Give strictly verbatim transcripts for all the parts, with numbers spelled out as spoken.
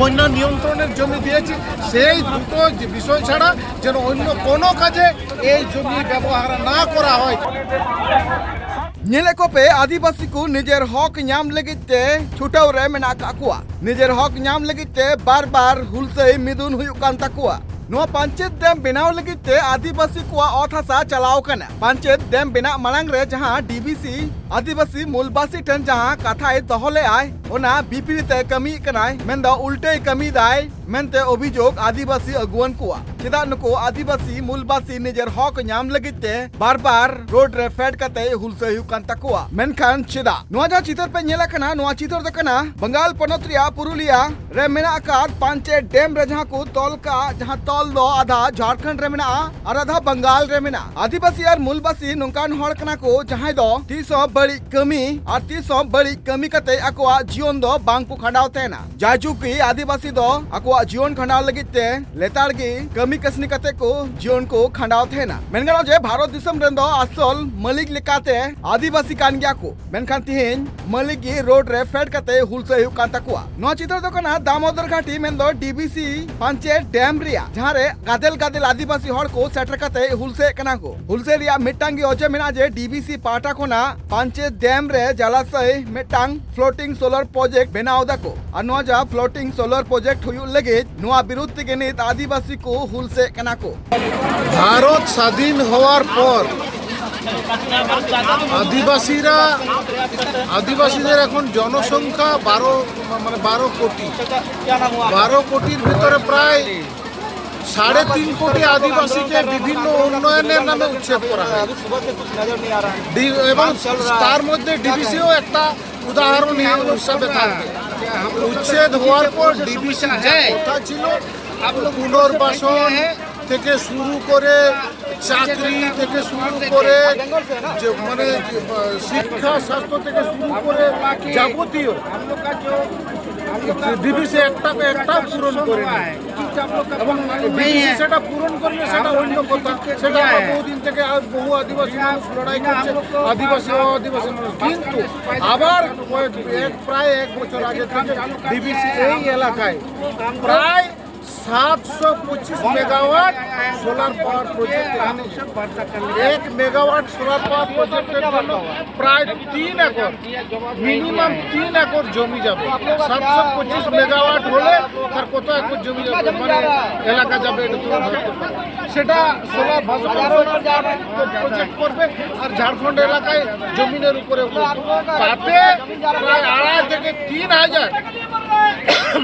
বন্যা নিয়ন্ত্রণের জমি দিয়েছি, সেই দুটো যে বিষয় ছাড়া যেন অন্য কোনো কাজে এই জমি ব্যবহার না করা হয়। ᱧᱮᱞᱮᱫ ᱠᱚᱯᱮ, ᱟᱹᱫᱤᱵᱟᱹᱥᱤ ᱠᱚ ᱱᱤᱡᱮᱨ ᱦᱚᱠ ᱧᱟᱢ ᱞᱟᱹᱜᱤᱫ ᱛᱮ ᱪᱷᱩᱴᱟᱹᱣ ᱨᱮ ᱢᱮᱱᱟᱜ ᱟᱠᱟᱫ ᱠᱚᱣᱟ᱾ ᱱᱤᱡᱮᱨ ᱦᱚᱠ ᱧᱟᱢ ᱞᱟᱹᱜᱤᱫ ᱛᱮ ᱵᱟᱨ ᱵᱟᱨ ᱦᱩᱞᱥᱟᱹᱭ ᱢᱤᱫᱩᱱ ᱦᱩᱭᱩᱜ ᱠᱟᱱ ᱛᱟᱠᱚᱣᱟ᱾ ᱱᱚᱣᱟ ᱯᱟᱧᱪᱮᱛ ᱰᱮᱢ ᱵᱮᱱᱟᱣ ᱞᱟᱹᱜᱤᱫ ᱛᱮ ᱟᱹᱫᱤᱵᱟᱹᱥᱤ ᱠᱚᱣᱟᱜ ᱚᱛ ᱦᱟᱥᱟ ᱪᱟᱞᱟᱣ ᱠᱟᱱᱟ᱾ ᱯᱟᱧᱪᱮᱛ ᱰᱮᱢ ᱵᱮᱱᱟᱜ ᱢᱟᱲᱟᱝ ᱨᱮ ᱡᱟᱦᱟᱸ ᱰᱤᱵᱤᱥᱤ ᱟᱹᱫᱤᱵᱟᱹᱥᱤ ᱢᱩᱞᱵᱟᱹᱥᱤ ᱴᱷᱮᱱ ᱡᱟᱦᱟᱸ ᱠᱟᱛᱷᱟᱭ ᱫᱚᱦᱚ ᱞᱮᱫᱟᱭ, ᱚᱱᱟ ᱵᱤᱯᱨᱤᱛ ᱮ ᱠᱟᱹᱢᱤᱭᱮᱫ ᱠᱟᱱᱟᱭ, ᱢᱮᱱᱫᱚ ᱩᱞᱴᱟᱹᱭ ᱠᱟᱹᱢᱤᱭᱮᱫᱟᱭ ᱢᱮᱱᱛᱮ ᱚᱵᱷᱤᱡᱳᱜᱽ ᱟᱹᱫᱤᱵᱟᱹᱥᱤ ᱟᱹᱜᱩᱣᱟᱹᱱ ᱠᱚᱣᱟ᱾ ᱪᱮᱫᱟᱜ ᱱᱩᱠᱩ ᱟᱹᱫᱤᱵᱟᱹᱥᱤ ᱢᱩᱞᱵᱟᱹᱥᱤ ᱱᱤᱡᱮᱨ ᱦᱚᱠ ᱧᱟᱢ ᱞᱟᱹᱜᱤᱫ ᱛᱮ ᱵᱟᱨ ᱵᱟᱨ ᱨᱳᱰ ᱨᱮ ᱯᱷᱮᱰ ᱠᱟᱛᱮ ᱦᱩᱞᱥᱟᱹᱭ ᱦᱩᱭᱩᱜ ᱠᱟᱱ ᱛᱟᱠᱚᱣᱟ? ᱢᱮᱱᱠᱷᱟᱱ ᱪᱮᱫᱟᱜ? ᱱᱚᱣᱟ ᱡᱟᱦᱟᱸ ᱪᱤᱛᱟᱹᱨ ᱯᱮ ᱧᱮᱞᱮᱫ ᱠᱟᱱᱟ, ᱱᱚᱣᱟ ᱪᱤᱛᱟᱹᱨ ᱫᱚ ᱠᱟᱱᱟ ᱵᱟᱝᱜᱟᱞ ᱯᱚᱱᱚᱛ ᱨᱮᱭᱟᱜ ᱯᱩᱨᱩᱞᱤᱭᱟ ᱨᱮ ᱢᱮᱱᱟᱜ ᱟᱠᱟᱫ ᱯᱟᱧᱪᱮᱛ ᱰᱮᱢ ᱨᱮ ᱡᱟᱦᱟᱸ ᱠᱚ ᱛᱚᱞ ᱠᱟᱜ, ᱡᱟᱦᱟᱸ ᱛᱚᱞ ᱫᱚ ᱟᱫᱷᱟ ᱡᱷᱟᱲᱠᱷᱚᱸᱰ ᱨᱮ ᱢᱮᱱᱟᱜᱼᱟ ᱟᱨ ᱟᱫᱷᱟ ᱵᱟᱝᱜᱟᱞ ᱨᱮ ᱢᱮᱱᱟᱜᱼᱟ᱾ ᱟᱹᱫᱤᱵᱟᱹᱥᱤ ᱟᱨ ᱢᱩᱞᱵᱟᱹᱥᱤ ᱱᱚᱝᱠᱟᱱ ᱦᱚᱲ ᱠᱟᱱᱟ ᱠᱚ, ᱡᱟᱦᱟᱸᱭ ᱫᱚ ᱛᱤᱥ ᱦᱚᱸ ᱵᱟᱹᱲᱤᱡ ᱠᱟᱹᱢᱤ ᱟᱨ ᱛᱤᱥ ᱦᱚᱸ ᱵᱟᱹᱲᱤᱡ ᱠᱟᱹᱢᱤ ᱠᱟᱛᱮ ᱟᱠᱚᱣᱟᱜ ᱡᱤᱭᱚᱱ ᱫᱚ ᱵᱟᱝ ᱠᱚ ᱠᱷᱟᱸᱰᱟᱣ ᱛᱟᱦᱮᱱᱟ᱾ ᱡᱟᱭᱡᱩᱜᱽ ᱜᱮ ᱟᱹᱫᱤᱵᱟᱹᱥᱤ ᱫᱚ ᱟᱠᱚᱣᱟᱜ ᱡᱤᱭᱚᱱ ᱠᱷᱟᱸᱰᱟᱣ ᱞᱟᱹᱜᱤᱫ ᱛᱮ ᱞᱮᱛᱟᱲ ᱜᱮ ᱠᱟᱹᱢᱤ ᱠᱟᱹᱥᱱᱤ ᱠᱟᱛᱮ ᱠᱚ ᱡᱤᱭᱚᱱ ᱠᱚ ᱠᱷᱟᱸᱰᱟᱣ ᱛᱟᱦᱮᱱᱟ᱾ ᱢᱮᱱ ᱜᱟᱱᱚᱜᱼᱟ ᱡᱮ ᱵᱷᱟᱨᱚᱛ ᱫᱤᱥᱚᱢ ᱨᱮᱱ ᱫᱚ ᱟᱥᱚᱞ ᱢᱟᱹᱞᱤᱠ ᱞᱮᱠᱟᱛᱮ ᱟᱹᱫᱤᱵᱟᱹᱥᱤ ᱠᱟᱱ ᱜᱮᱭᱟ ᱠᱚ, ᱢᱮᱱᱠᱷᱟᱱ ᱛᱤᱦᱤᱧ ᱢᱟᱹᱞᱤᱠ ᱜᱮ ᱨᱳᱰ ᱨᱮ ᱯᱷᱮᱰ ᱠᱟᱛᱮ ᱦᱩᱞᱥᱟᱹᱭ ᱦᱩᱭᱩᱜ ᱠᱟᱱ ᱛᱟᱠᱚᱣᱟ᱾ ᱱᱚᱣᱟ ᱪᱤᱛᱟᱹᱨ ᱫᱚ ᱠᱟᱱᱟ ᱫᱟᱢᱳᱫᱚᱨ ᱜᱷᱟᱴᱤ, ᱢᱮᱱᱫᱚ ᱰᱤᱵᱤᱥᱤ ᱯᱟᱧᱪᱮᱛ ᱰᱮᱢ ᱨᱮᱭᱟᱜ, ᱡᱟᱦᱟᱸ ᱨᱮ ᱜᱟᱫᱮᱞ ᱜᱟᱫᱮᱞ ᱟᱹᱫᱤᱵᱟᱹᱥᱤ ᱦᱚᱲ ᱠᱚ ᱥᱮᱴᱮᱨ ᱠᱟᱛᱮ ᱦᱩᱞᱥᱟᱹᱭᱮᱫ ᱠᱟᱱᱟ ᱠᱚ᱾ ᱦᱩᱞᱥᱟᱹᱭ ᱨᱮᱭᱟᱜ ᱢᱤᱫᱴᱟᱝ ᱜᱮ ᱚᱡᱮ ᱢᱮᱱᱟᱜᱼᱟ ᱡᱮ ᱰᱤᱵᱤᱥᱤ ᱯᱟᱦᱴᱟ ᱠᱷᱚᱱᱟᱜ ᱯᱟᱧᱪᱮᱛ ᱰᱮᱢ ᱨᱮ ᱡᱟᱞᱟᱥᱟᱹᱭ ᱢᱤᱫᱴᱟᱝ floating solar project ᱵᱮᱱᱟᱣ ᱫᱟᱠᱚ᱾ ᱟᱨ ᱱᱚᱣᱟ ᱡᱟᱦᱟᱸ floating solar project ᱦᱩᱭᱩᱜ ᱞᱟᱹᱜᱤᱫ, ᱱᱚᱣᱟ ᱵᱤᱨᱩᱫᱷ ᱛᱮᱜᱮ ᱱᱤᱛ ᱟᱹᱫᱤᱵᱟᱹᱥᱤ ᱠᱚ ᱦᱩᱞᱥᱟᱹᱭᱮᱫ ᱠᱟᱱᱟ ᱠᱚ᱾ ভারত স্বাধীন হওয়ার পর আদিবাসীরা, আদিবাসীদের এখন জনসংখ্যা বারো, মানে বারো কোটি। বারো কোটির ভিতরে প্রায় সাড়ে তিন কোটি আদিবাসীকে বিভিন্ন উন্নয়নের নামে উচ্ছেদ করা হয়। ডি-, এবং তার মধ্যে ডিবিসিও একটা উদাহরণ হিসাবে থাকবে। উচ্ছেদ হওয়ার পর ডিবিসি যে কথা ছিল, পুনর্বাসন থেকে শুরু করে চাকরি থেকে শুরু করে যে মানে যে, আহ, শিক্ষা, স্বাস্থ্য থেকে শুরু করে যাবতীয় ডিবিসি একটা একটা পূরণ করে নেয়। এবং ডিবিসি সেটা পূরণ করলে সেটা অন্য কথা। সেটা আমরা বহুদিন থেকে আর বহু আদিবাসী মানুষ লড়াই করছে, আদিবাসী অ-, আদিবাসী মানুষ। কিন্তু আবার কয়েক এক প্রায় এক বছর আগে থেকে ডিবিসি এই এলাকায় প্রায় সাতশো পঁচিশ মেগাওয়াট সোলার পাওয়ার প্রজেক্ট। এখানে এক মেগাওয়াট সোলার পাওয়ার প্রজেক্টের জন্য প্রায় তিন একর, মিনিমাম তিন একর জমি যাবে। সাতশো পঁচিশ মেগাওয়াট হলে তার কত একর জমি যাবে, মানে এলাকা যাবে, এটা তুলে ধরতে পারে। সেটা সোলার ভাস্কর সোলার পাওয়ার প্রজেক্ট করবে, আর ঝাড়খণ্ড এলাকায় জমিনের উপরে করবে। তাতে প্রায় আড়াই থেকে তিন হাজার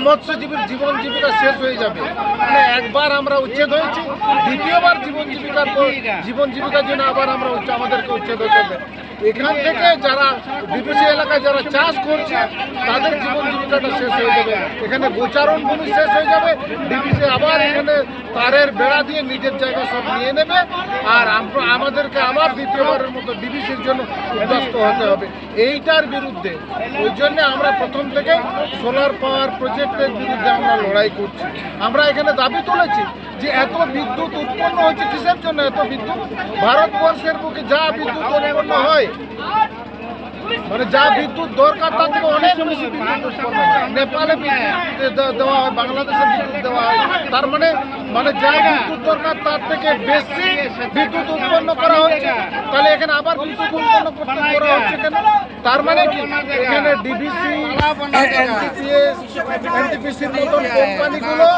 মৎস্যজীবীর জীবন জীবিকা শেষ হয়ে যাবে। মানে একবার আমরা উচ্ছেদ হয়েছি, দ্বিতীয়বার জীবন জীবিকার পর, জীবন জীবিকার জন্য আবার আমরা উচ্চ-, আমাদেরকে উচ্ছেদ হতে হবে। এখান থেকে যারা ডিবিসি এলাকায় যারা চাষ করছে, তাদের জীবন জীবিকাটা শেষ হয়ে যাবে। এখানে গোচারণ ভূমি শেষ হয়ে যাবে। ডিবিসি আবার এখানে তারের বেড়া দিয়ে নিজের জায়গা সব নিয়ে নেবে, আর আমরা, আমাদেরকে আবার দ্বিতীয়বারের মতো ডিবিসির জন্য উদ্বাস্ত হতে হবে। এইটার বিরুদ্ধে, ওই জন্য আমরা প্রথম থেকে সোলার পাওয়ার প্রজেক্টের বিরুদ্ধে আমরা লড়াই করছি। আমরা এখানে দাবি তুলেছি যে এত বিদ্যুৎ উৎপন্ন হচ্ছে, কিসের জন্য এত বিদ্যুৎ? ভারতবর্ষের বুকে যা বিদ্যুৎ উৎপন্ন হয়, মানে যা বিদ্যুৎ দরকার তার থেকে অনেক বেশি বিদ্যুৎ উৎপন্ন হয়। নেপালে বিদ্যুৎ দে-, দে-, দেওয়া হয়, বাংলাদেশে বিদ্যুৎ দেওয়া হয়। তার মানে, মানে যা বিদ্যুৎ দরকার তার থেকে বেশি বিদ্যুৎ উৎপন্ন করা হচ্ছে। তাহলে এখানে আবার বিদ্যুৎ উৎপন্ন করতে করা হচ্ছে কেন? তার মানে কি? এখানে ডিবিসি, এনটিপিএস, এনটিপিসির মতন কোম্পানিগুলো,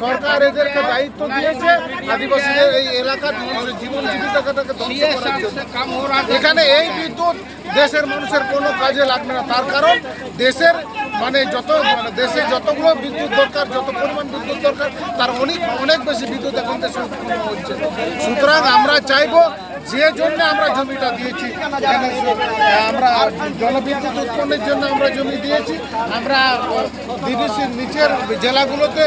সরকার এদেরকে দায়িত্ব দিয়েছে আদিবাসীদের এই এলাকার মানুষের জীবন জীবিকাটাকে ধ্বংস করার জন্য। এখানে এই বিদ্যুৎ দেশের মানুষের কোনো কাজে লাগবে না। তার কারণ দেশের, মানে যত, মানে দেশে যতগুলো বিদ্যুৎ দরকার, যত পরিমাণ বিদ্যুৎ দরকার, তার অনেক, অনেক বেশি বিদ্যুৎ এখন দেশে উৎপন্ন হচ্ছে। সুতরাং আমরা চাইবো, যে জন্য আমরা জমিটা দিয়েছি, এখানে আমরা জলবিদ্যুৎ উৎপন্নের জন্য আমরা জমি দিয়েছি। আমরা ডিবিসির নিচের জেলাগুলোতে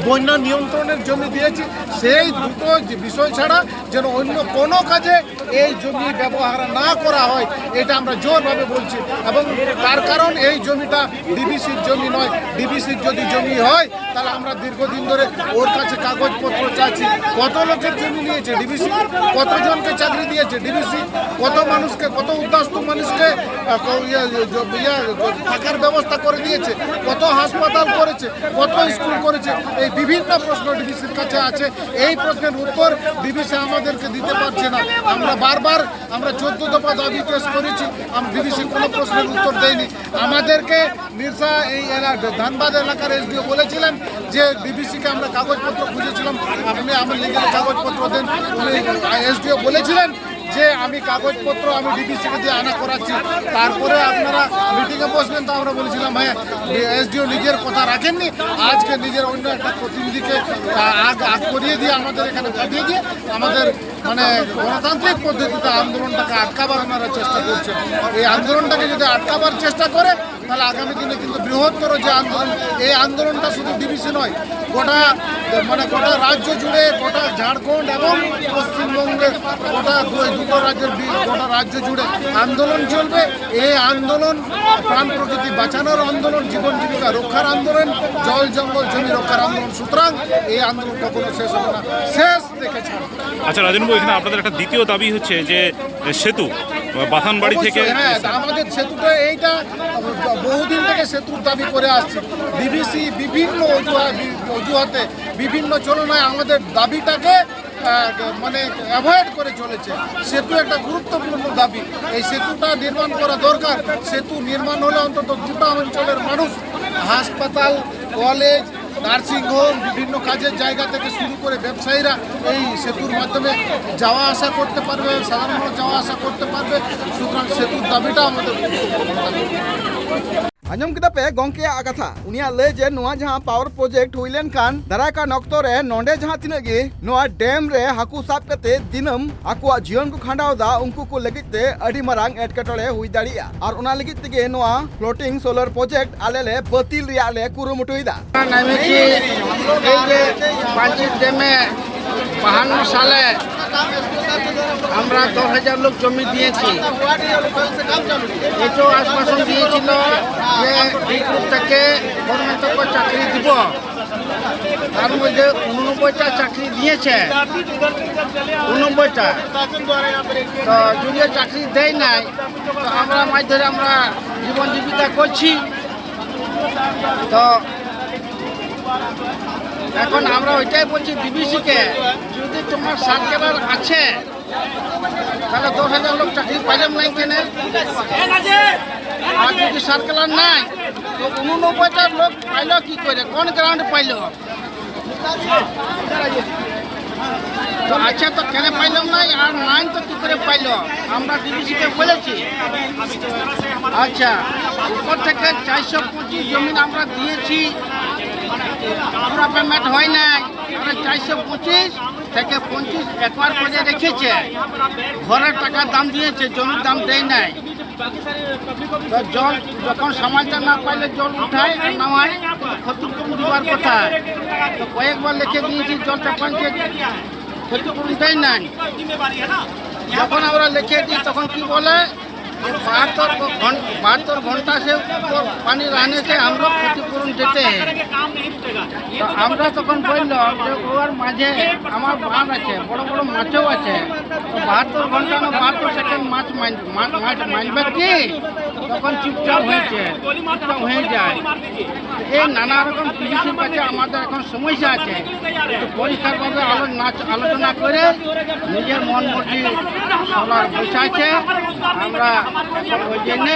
বন্যা নিয়ন্ত্রণের জমি দিয়েছি, সেই দুটো যে বিষয় ছাড়া যেন অন্য কোনো কাজে এই জমি ব্যবহার না করা হয়, এটা আমরা জোরভাবে বলছি। এবং তার কারণ এই জমিটা ডিভিসির জমি নয়। ডিভিসির যদি জমি হয়, তাহলে আমরা দীর্ঘদিন ধরে ওর কাছে কাগজপত্র চাচ্ছি। কত লোকের জমি নিয়েছে ডিভিসি, কতজনকে চাকরি দিয়েছে ডিভিসি, কত মানুষকে, কত উদ্বাস্তু মানুষকে আহ, ক- ইয়ে, ইয়ে, জ- ইয়ে, থাকার ব্যবস্থা করে দিয়েছে, কত হাসপাতাল করেছে, কত স্কুল করেছে, এই বিভিন্ন প্রশ্ন ডিভিসির কাছে আছে। এই প্রশ্নের উত্তর ডিভিসি আমাদেরকে দিতে পারছে না। আমরা বারবার, আমরা চোদ্দ দফা দাবি পেশ করেছি, ডিভিসি কোনো প্রশ্নের উত্তর দেয়নি। আমাদেরকে মির্জা এই এলাকা, ধানবাদ এলাকার এসডিও বলেছিলেন যে ডিভিসিকে আমরা কাগজপত্র খুঁজেছিলাম, আপনি আমার লিগেল কাগজপত্র দেন। উনি, এসডিও বলেছিলেন যে আমি কাগজপত্র আমি ডিভিসিকে দিয়ে আনা করাচ্ছি, তারপরে আপনারা মিটিংয়ে বসবেন। তো আমরা বলেছিলাম, হ্যাঁ, এসডিও নিজের কথা রাখেননি, আজকে নিজের অন্য একটা প্রতিনিধিকে আহ, আগ আগ করিয়ে দিয়ে আমাদের এখানে পাঠিয়ে দিয়ে আমাদের মানে গণতান্ত্রিক পদ্ধতিতে আন্দোলনটাকে আটকাবার ওনারা চেষ্টা করছেন। এই আন্দোলনটাকে যদি আটকাবার চেষ্টা করে, তাহলে আগামী দিনে কিন্তু বৃহত্তর যে আন্দোলন, এই আন্দোলনটা শুধু ডিভিসি নয়, গোটা মানে গোটা রাজ্য জুড়ে, গোটা ঝাড়খণ্ড এবং পশ্চিমবঙ্গের গোটা দু- দুটো রাজ্যের বি- গোটা রাজ্য জুড়ে আন্দোলন চলবে। এই আন্দোলন প্রাণ প্রকৃতি বাঁচানোর আন্দোলন, জীবন জীবিকা রক্ষার আন্দোলন, জল জঙ্গল জমি রক্ষার আন্দোলন। সুতরাং এই আন্দোলন কখনো শেষ হবে না, শেষ দেখে ছাড়বে। আচ্ছা রাজনবাবু, এখানে আপনাদের একটা দ্বিতীয় দাবি হচ্ছে যে এ, সেতু, বাথানবাড়ি থেকে অবশ্যই, হ্যাঁ, আমাদের সেতুটা এইটা বহুদিন থেকে সেতুর দাবি করে আসছি। ডিভিসি বিভিন্ন অজুহা- অজুহাতে, বিভিন্ন চলনায় আমাদের দাবিটাকে আহ, মানে অ্যাভয়েড করে চলেছে। সেতু একটা গুরুত্বপূর্ণ দাবি, এই সেতুটা নির্মাণ করা দরকার। সেতু নির্মাণ হলে অন্তত দুটো অঞ্চলের মানুষ, হাসপাতাল, কলেজ, নার্সিংহোম, বিভিন্ন কাজের জায়গা থেকে শুরু করে ব্যবসায়ীরা এই সেতুর মাধ্যমে যাওয়া আসা করতে পারবে, সাধারণ মানুষ যাওয়া আসা করতে পারবে। সুতরাং সেতুর দাবিটা আমাদের গুরুত্বপূর্ণ দাবি। ᱟᱸᱡᱚᱢ ᱠᱮᱫᱟ ᱯᱮ ᱜᱚᱝᱠᱮᱭᱟᱜ ᱠᱟᱛᱷᱟ᱾ ᱩᱱᱤᱭᱟᱜ ᱞᱟᱹᱭ ᱡᱮ ᱱᱚᱣᱟ ᱡᱟᱦᱟᱸ power project ᱦᱩᱭ ᱞᱮᱱᱠᱷᱟᱱ ᱫᱟᱨᱟᱭ ᱠᱟᱱ ᱚᱠᱛᱚ ᱨᱮ ᱱᱚᱰᱮ ᱡᱟᱦᱟᱸ ᱛᱤᱱᱟᱹᱜ ᱜᱮ ᱱᱚᱣᱟ dam ᱨᱮ ᱦᱟᱹᱠᱩ ᱥᱟᱵ ᱠᱟᱛᱮ ᱫᱤᱱᱟᱹᱢ ᱟᱠᱚᱣᱟᱜ ᱡᱤᱭᱚᱱ ᱠᱚ ᱠᱷᱟᱸᱰᱟᱣ ᱮᱫᱟ, ᱩᱱᱠᱩ ᱠᱚ ᱞᱟᱹᱜᱤᱫ ᱛᱮ ᱟᱹᱰᱤ ᱢᱟᱨᱟᱝ ᱮᱴᱠᱮᱴᱚᱬᱮ ᱦᱩᱭ ᱫᱟᱲᱮᱭᱟᱜᱼᱟ᱾ ᱟᱨ ᱚᱱᱟ ᱞᱟᱹᱜᱤᱫ ᱛᱮᱜᱮ ᱱᱚᱣᱟ floating solar project ᱟᱞᱮ ᱞᱮ ᱵᱟᱹᱛᱤᱞ ᱨᱮᱭᱟᱜ ᱞᱮ ᱠᱩᱨᱩᱢᱩᱴᱩᱭᱮᱫᱟ᱾ ᱱᱟᱭᱢᱮᱠᱤ ᱮᱭ ᱡᱮ ᱯᱟᱸᱪᱤ ᱰᱮᱢᱮ বাহান্ন সালে আমরা দশ হাজার লোক জমি দিয়েছি। এটাও আশ্বাসন দিয়েছিল যে এই গ্রুপ থেকে গভর্নমেন্টকে চাকরি দিব। তার মধ্যে উননব্বইটা চাকরি দিয়েছে, উননব্বইটা। তো যদিও চাকরি দেয় নাই, তো আমরা মাছ ধরে আমরা জীবন জীবিকা করছি। তো এখন আমরা ওইটাই বলছি ডিবিসিকে, যদি তোমার সার্কেলার আছে, তাহলে দশ হাজার লোক চাকরি পাইলাম নাই কেন? আর যদি সার্কেলার নাই, তো উননব্বইটা লোক পাইল কি করে, কোন গ্রাউন্ড পাইল? তো আচ্ছা, তো কেন পাইলাম নাই আর নাইন তো কি করে পাইল? আমরা ডিবিসিকে বলেছি। আচ্ছা, উপর থেকে চারশো পঁচিশ জমিন আমরা দিয়েছি, আমরা পেমেন্ট হয় নাই। তাহলে চারশো পঁচিশ থেকে পঁচিশ একর করে রেখেছে, ঘরের টাকার দাম দিয়েছে, জমির দাম দেয় নাই। তো জল যখন সামালতে না পারলে জল উঠায় আর নামায়, ক্ষতিপূরণ দেওয়ার কথা। তো কয়েকবার লিখে দিয়েছি জল চাপানকে, ক্ষতিপূরণ দেয় নাই। যখন আমরা লিখে দিই তখন কি বলে, বাহাত্তর ঘন-, বাহাত্তর ঘন্টা সে উপর পানি रहने से हम लोग ক্ষতিপূরণ देते हैं। তো আমরা তখন বললাম যে ওর মাঝে আমার বাঁধ আছে, বড় বড় মাছও আছে, তো বাহাত্তর ঘন্টা না বাহাত্তর সেকেন্ড মাছ মার-, মা-, মাছ মারবে কি? তখন চুপচাপ হয়েছে, চুপচাপ হয়ে যায়। এই নানা রকম ডিবিসির কাছে আমাদের এখন সমস্যা আছে। একটু পরিষ্কারভাবে আলো-, না-, আলোচনা করে নিজের মন মর্জি সবার বসে আছে। আমরা এখন ওই জন্যে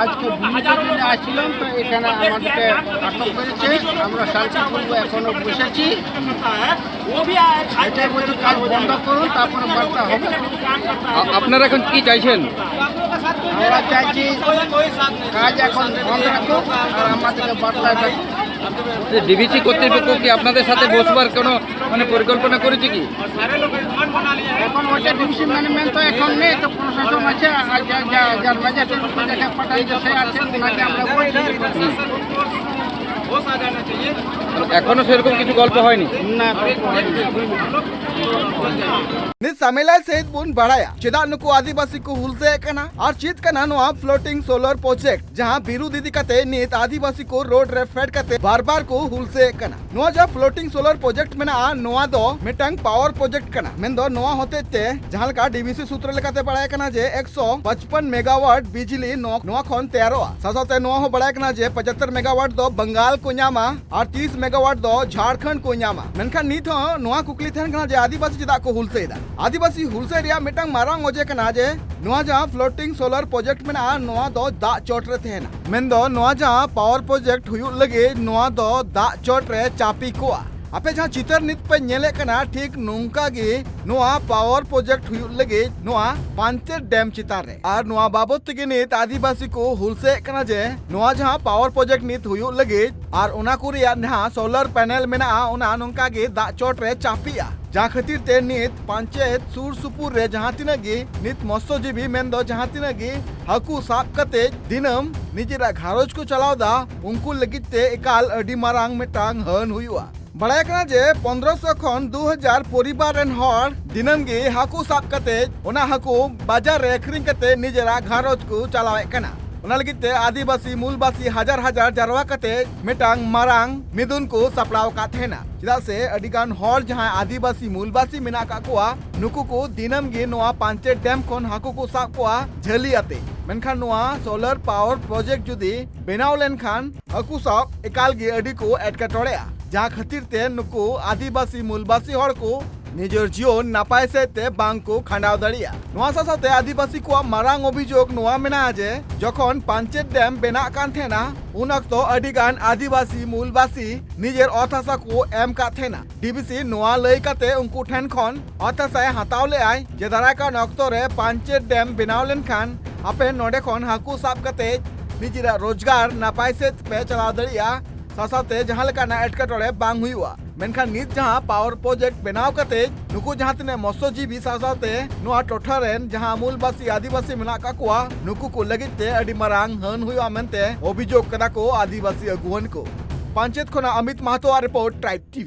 আজকে বিভিন্ন দিনে আসছিলাম, তো এখানে আমাদেরকে আটক করেছে। আমরা শান্তিপূর্ণ এখনো বসেছি। এটাই বলছি, কাজ বন্ধ করুন, তারপরে বার্তা হবে। আ-, আপনারা এখন কি চাইছেন? আমরা চাইছি কাজ এখন বন্ধ রাখুক আর আমাদেরকে বার্তা দেয়। ডিভিসি কর্তৃপক্ষ কি আপনাদের সাথে বসবার কোনো মানে পরিকল্পনা করেছে কি? এখন ওইটা ডিভিসি ম্যানেজমেন্ট তো এখন নেই, তো প্রশাসন আছে, আর যা- যা- যার মেজারটেরির উপর যাকে পাঠাই, যে সে আছে, ওনাকে আমরা বলছি। এখনো সেরকম কিছু গল্প হয়নি? না, ᱱᱤᱛ ᱥᱟᱢᱮᱞᱟᱭ ᱥᱮᱫ ᱵᱚᱱ ᱵᱟᱲᱟᱭᱟ ᱪᱮᱫᱟᱜ ᱱᱩᱠᱩ ᱟᱹᱫᱤᱵᱟᱹᱥᱤ ᱠᱚ ᱦᱩᱞᱥᱟᱹᱭᱮᱫ ᱠᱟᱱᱟ ᱟᱨ ᱪᱮᱫ ᱠᱟᱱᱟ ᱱᱚᱣᱟ ᱯᱷᱞᱳᱴᱤᱝ ᱥᱳᱞᱟᱨ ᱯᱨᱚᱡᱮᱠᱴ, ᱡᱟᱦᱟᱸ ᱵᱤᱨᱩᱫᱷ ᱤᱫᱤ ᱠᱟᱛᱮ ᱱᱤᱛ ᱟᱹᱫᱤᱵᱟᱹᱥᱤ ᱠᱚ ᱨᱳᱰ ᱨᱮ ᱯᱷᱮᱰ ᱠᱟᱛᱮ ᱵᱟᱨ ᱵᱟᱨ ᱠᱚ ᱦᱩᱞᱥᱟᱹᱭᱮᱫ ᱠᱟᱱᱟ᱾ ᱱᱚᱣᱟ ᱡᱟᱦᱟᱸ ᱯᱷᱞᱳᱴᱤᱝ ᱥᱳᱞᱟᱨ ᱯᱨᱚᱡᱮᱠᱴ ᱢᱮᱱᱟᱜᱼᱟ, ᱱᱚᱣᱟ ᱫᱚ ᱢᱤᱫᱴᱟᱝ ᱯᱟᱣᱟᱨ ᱯᱨᱚᱡᱮᱠᱴ ᱠᱟᱱᱟ᱾ ᱢᱮᱱᱫᱚ ᱱᱚᱣᱟ ᱦᱚᱛᱮᱡ ᱛᱮ ᱡᱟᱦᱟᱸ ᱞᱮᱠᱟ ᱰᱤᱵᱷᱤᱥᱤ ᱥᱩᱛᱨᱚ ᱞᱮᱠᱟᱛᱮ ᱵᱟᱲᱟᱭ ᱠᱟᱱᱟ ᱡᱮ ᱮᱠᱥᱚ ᱯᱟᱸᱪᱯᱚᱱ ᱢᱮᱜᱟᱣᱟᱴ ᱵᱤᱡᱽᱞᱤ ᱱᱚ-, ᱱᱚᱣᱟ ᱠᱷᱚᱱ ᱛᱮᱭᱟᱨᱚᱜᱼᱟ᱾ ᱥᱟᱶ ᱥᱟᱶᱛᱮ ᱱᱚᱣᱟ ᱦᱚᱸ ᱵᱟᱲᱟᱭ ᱠᱟᱱᱟ ᱡᱮ ᱯᱚᱸᱪᱟᱛᱛᱳᱨ ᱢᱮᱜᱟᱣᱟᱴ ᱫᱚ ᱵᱟᱝᱜᱟᱞ ᱠᱚ ᱧᱟᱢᱟ ᱟᱨ ᱛᱤᱥ ᱢᱮᱜᱟᱣᱟᱴ ᱫᱚ ᱡᱷᱟᱲᱠᱷᱚᱸᱰ ᱠᱚ ᱧᱟᱢᱟ᱾ ᱢᱮᱱᱠᱷᱟᱱ ᱱᱤᱛ ᱦᱚᱸ ᱱᱚᱣᱟ ᱠᱩᱠᱞᱤ ᱛᱟᱦᱮᱱ ᱠᱟᱱᱟ ᱡᱮ ᱟᱹᱫᱤᱵᱟᱹᱥᱤ ᱪᱮᱫᱟᱜ ᱠᱚ ᱦᱩᱞᱥᱟᱹᱭ ᱮᱫᱟ? ᱟᱹᱫᱤᱵᱟᱹᱥᱤ ᱦᱩᱞᱥᱟᱹᱭ ᱨᱮᱭᱟᱜ ᱢᱤᱫᱴᱟᱝ ᱢᱟᱨᱟᱝ ᱚᱡᱮ ᱠᱟᱱᱟ ᱡᱮ ᱱᱚᱣᱟ ᱡᱟᱦᱟᱸ ᱯᱷᱞᱳᱴᱤᱝ ᱥᱳᱞᱟᱨ ᱯᱨᱚᱡᱮᱠᱴ ᱢᱮᱱᱟᱜᱼᱟ, ᱱᱚᱣᱟ ᱫᱚ ᱫᱟᱜ ᱪᱚᱴ ᱨᱮ ᱛᱟᱦᱮᱱᱟ᱾ ᱢᱮᱱᱫᱚ ᱱᱚᱣᱟ ᱡᱟᱦᱟᱸ ᱯᱟᱣᱟᱨ ᱯᱨᱚᱡᱮᱠᱴ ᱦᱩᱭᱩᱜ ᱞᱟᱹᱜᱤᱫ, ᱱᱚᱣᱟ ᱫᱚ ᱫᱟᱜ ᱪᱚᱴ ᱨᱮ ᱪᱟᱯᱤ ᱠᱚᱜᱼᱟ᱾ ᱟᱯᱮ ᱡᱟᱦᱟᱸ ᱪᱤᱛᱟᱹᱨ ᱱᱤᱛ ᱯᱮ ᱧᱮᱞᱮᱫ ᱠᱟᱱᱟ, ᱴᱷᱤᱠ ᱱᱚᱝᱠᱟ ᱜᱮ ᱱᱚᱣᱟ ᱯᱟᱣᱟᱨ ᱯᱨᱚᱡᱮᱠᱴ ᱦᱩᱭᱩᱜ ᱞᱟᱹᱜᱤᱫ ᱱᱚᱣᱟ ᱯᱟᱧᱪᱮᱛ ᱰᱮᱢ ᱪᱮᱛᱟᱱ ᱨᱮ᱾ ᱟᱨ ᱱᱚᱣᱟ ᱵᱟᱵᱚᱛ ᱛᱮᱜᱮ ᱱᱤᱛ ᱟᱹᱫᱤᱵᱟᱹᱥᱤ ᱠᱚ ᱦᱩᱞᱥᱟᱹᱭᱮᱫ ᱠᱟᱱᱟ ᱡᱮ ᱱᱚᱣᱟ ᱡᱟᱦᱟᱸ ᱯᱟᱣᱟᱨ ᱯᱨᱚᱡᱮᱠᱴ ᱱᱤᱛ ᱦᱩᱭᱩᱜ ᱞᱟᱹᱜᱤᱫ ᱟᱨ ᱚᱱᱟ ᱠᱚ ᱨᱮᱭᱟᱜ ᱡᱟᱦᱟᱸ ᱥᱳᱞᱟᱨ ᱯᱮᱱᱮᱞ ᱢᱮᱱᱟᱜᱼᱟ, ᱚᱱᱟ ᱱᱚᱝᱠᱟ ᱜᱮ ᱫᱟᱜ ᱪᱚᱴ ᱨᱮ ᱪᱟᱯᱤᱜᱼᱟ᱾ ᱡᱟᱦᱟᱸ ᱠᱷᱟᱹᱛᱤᱨ ᱛᱮ ᱱᱤᱛ ᱯᱟᱧᱪᱮᱛ ᱥᱩᱨ ᱥᱩᱯᱩᱨ ᱨᱮ ᱡᱟᱦᱟᱸ ᱛᱤᱱᱟᱹᱜ ᱜᱮ ᱱᱤᱛ ᱢᱚᱛᱥᱚᱡᱤᱵᱤ, ᱢᱮᱱᱫᱚ ᱡᱟᱦᱟᱸ ᱛᱤᱱᱟᱹᱜ ᱜᱮ ᱦᱟᱹᱠᱩ ᱥᱟᱵ ᱠᱟᱛᱮ ᱫᱤᱱᱟᱹᱢ ᱱᱤᱡᱮᱨᱟᱜ ᱜᱷᱟᱨᱚᱸᱡᱽ ᱠᱚ ᱪᱟᱞᱟᱣ ᱮᱫᱟ, ᱩᱱᱠᱩ ᱞᱟᱹᱜᱤᱫ ᱛᱮ ᱮᱠᱟᱞ ᱟᱹᱰᱤ ᱢᱟᱨᱟᱝ ᱢᱤᱫᱴᱟᱝ ᱦᱟᱹᱱ ᱦᱩᱭᱩᱜᱼᱟ᱾ ᱵᱟᱲᱟᱭ ᱠᱟᱱᱟ ᱡᱮ ᱯᱚᱱᱫᱽᱨᱚᱥᱚ ᱠᱷᱚᱱ ᱫᱩ ᱦᱟᱡᱟᱨ ᱯᱚᱨᱤᱵᱟᱨ ᱨᱮᱱ ᱦᱚᱲ ᱫᱤᱱᱟᱹᱢ ᱜᱮ ᱦᱟᱹᱠᱩ ᱥᱟᱵ ᱠᱟᱛᱮ ᱚᱱᱟ ᱦᱟᱹᱠᱩ ᱵᱟᱡᱟᱨ ᱨᱮ ᱟᱹᱠᱷᱨᱤᱧ ᱠᱟᱛᱮ ᱱᱤᱡᱮᱨᱟᱜ ᱜᱷᱟᱨᱚᱸᱡᱽ ᱠᱚ ᱪᱟᱞᱟᱣᱮᱫ ᱠᱟᱱᱟ᱾ ᱚᱱᱟ ᱞᱟᱹᱜᱤᱫ ᱛᱮ ᱟᱹᱫᱤᱵᱟᱹᱥᱤ ᱢᱩᱞᱵᱟᱥᱤ ᱦᱟᱡᱟᱨ ᱦᱟᱡᱟᱨ ᱡᱟᱨᱣᱟ ᱠᱟᱛᱮ ᱢᱤᱫᱴᱟᱝ ᱢᱟᱨᱟᱝ ᱢᱤᱫᱩᱱ ᱠᱚ ᱥᱟᱯᱲᱟᱣ ᱟᱠᱟᱫ ᱛᱟᱦᱮᱱᱟ᱾ ᱪᱮᱫᱟᱜ ᱥᱮ ᱟᱹᱰᱤ ᱜᱟᱱ ᱦᱚᱲ ᱡᱟᱦᱟᱸᱭ ᱟᱹᱫᱤᱵᱟᱹᱥᱤ ᱢᱩᱞᱵᱟᱥᱤ ᱢᱮᱱᱟᱜ ᱟᱠᱟᱫ ᱠᱚᱣᱟ, ᱱᱩᱠᱩ ᱠᱚ ᱫᱤᱱᱟᱹᱢ ᱜᱮ ᱱᱚᱣᱟ ᱯᱟᱧᱪᱮᱛ ᱰᱮᱢ ᱠᱷᱚᱱ ᱦᱟᱹᱠᱩ ᱠᱚ ᱥᱟᱵ ᱠᱚᱣᱟ ᱡᱷᱟᱹᱞᱤ ᱟᱛᱮ᱾ ᱢᱮᱱᱠᱷᱟᱱ ᱱᱚᱣᱟ ᱥᱳᱞᱟᱨ ᱯᱟᱣᱟᱨ ᱯᱨᱚᱡᱮᱠᱴ ᱡᱩᱫᱤ ᱵᱮᱱᱟᱣ ᱞᱮᱱᱠᱷᱟᱱ ᱦᱟᱹᱠᱩ ᱥᱟᱵ ᱮᱠᱟᱞ ᱜᱮ ᱟᱹᱰᱤ ᱠᱚ ᱮᱴᱠᱮᱴᱚᱬᱮᱜᱼᱟ, ᱡᱟᱦᱟᱸ ᱠᱷᱟᱹᱛᱤᱨ ᱛᱮ ᱱᱩᱠᱩ ᱟᱹᱫᱤᱵᱟᱹᱥᱤ ᱢᱩᱞᱵᱟᱥᱤ ᱦᱚᱲ ᱠᱚ ᱱᱤᱡᱮᱨ ᱡᱤᱭᱚᱱ ᱱᱟᱯᱟᱭ ᱥᱮᱫ ᱛᱮ ᱵᱟᱝ ᱠᱚ ᱠᱷᱟᱸᱰᱟᱣ ᱫᱟᱲᱮᱭᱟᱜᱼᱟ᱾ ᱱᱚᱣᱟ ᱥᱟᱶ ᱥᱟᱶᱛᱮ ᱟᱹᱫᱤᱵᱟᱹᱥᱤ ᱠᱚᱣᱟᱜ ᱢᱟᱨᱟᱝ ᱚᱵᱷᱤᱡᱳᱜᱽ ᱱᱚᱣᱟ ᱢᱮᱱᱟᱜᱼᱟ ᱡᱮ ᱡᱚᱠᱷᱚᱱ ᱯᱟᱧᱪᱮᱛ ᱰᱮᱢ ᱵᱮᱱᱟᱜ ᱠᱟᱱ ᱛᱟᱦᱮᱱᱟ, ᱩᱱ ᱚᱠᱛᱚ ᱟᱹᱰᱤ ᱜᱟᱱ ᱟᱹᱫᱤᱵᱟᱹᱥᱤ ᱢᱩᱞᱵᱟᱥᱤ ᱱᱤᱡᱮᱨ ᱚᱛ ᱦᱟᱥᱟ ᱠᱚ ᱮᱢ ᱠᱟᱫ ᱛᱟᱦᱮᱱᱟ᱾ ᱰᱤᱵᱤᱥᱤ ᱱᱚᱣᱟ ᱞᱟᱹᱭ ᱠᱟᱛᱮ ᱩᱱᱠᱩ ᱴᱷᱮᱱ ᱠᱷᱚᱱ ᱚᱛ ᱦᱟᱥᱟᱭ ᱦᱟᱛᱟᱣ ᱞᱮᱫᱟᱭ ᱡᱮ ᱫᱟᱨᱟᱭ ᱠᱟᱱ ᱚᱠᱛᱚ ᱨᱮ ᱯᱟᱧᱪᱮᱛ ᱰᱮᱢ ᱵᱮᱱᱟᱣ ᱞᱮᱱᱠᱷᱟᱱ ᱟᱯᱮ ᱱᱚᱰᱮ ᱠᱷᱚᱱ ᱦᱟᱹᱠᱩ ᱥᱟᱵ ᱠᱟᱛᱮ ᱱᱤᱡᱮᱨᱟᱜ ᱨᱳᱡᱽᱜᱟᱨ ᱱᱟᱯᱟᱭ ᱥᱮᱫ ᱯᱮ ᱪᱟᱞᱟᱣ ᱫᱟᱲᱮᱭᱟᱜᱼᱟ, ᱥᱟᱶ ᱥᱟᱶᱛᱮ ᱡᱟᱦᱟᱸ ᱞᱮᱠᱟᱱᱟᱜ ᱮᱴᱠᱮᱴᱚᱬᱮ ᱵᱟᱝ ᱦᱩᱭᱩᱜᱼᱟ᱾ ᱢᱮᱱᱠᱷᱟᱱ ᱱᱤᱛ ᱡᱟᱦᱟᱸ power project ᱵᱮᱱᱟᱣ ᱠᱟᱛᱮ ᱱᱩᱠᱩ ᱡᱟᱦᱟᱸ ᱛᱤᱱᱟᱹᱜ ᱢᱚᱛᱥᱚᱡᱤᱵᱤ ᱥᱟᱶ ᱥᱟᱶᱛᱮ ᱱᱚᱣᱟ ᱴᱚᱴᱷᱟ ᱨᱮᱱ ᱡᱟᱦᱟᱸ ᱢᱩᱞᱵᱟᱥᱤ ᱟᱹᱫᱤᱵᱟᱹᱥᱤ ᱢᱮᱱᱟᱜ ᱠᱟᱜ ᱠᱚᱣᱟ, ᱱᱩᱠᱩ ᱠᱚ ᱞᱟᱹᱜᱤᱫ ᱛᱮ ᱟᱹᱰᱤ ᱢᱟᱨᱟᱝ ᱦᱟᱹᱱ ᱦᱩᱭᱩᱜᱼᱟ ᱢᱮᱱᱛᱮ ᱚᱵᱷᱤᱡᱳᱜᱽ ᱠᱟᱫᱟ ᱠᱚ ᱟᱹᱫᱤᱵᱟᱹᱥᱤ ᱟᱹᱜᱩᱣᱟᱹᱱ ᱠᱚ᱾ ᱯᱟᱧᱪᱮᱛ ᱠᱷᱚᱱᱟᱜ ᱚᱢᱤᱛ ᱢᱟᱦᱟᱛᱚᱣᱟᱜ report, Tribe TV᱾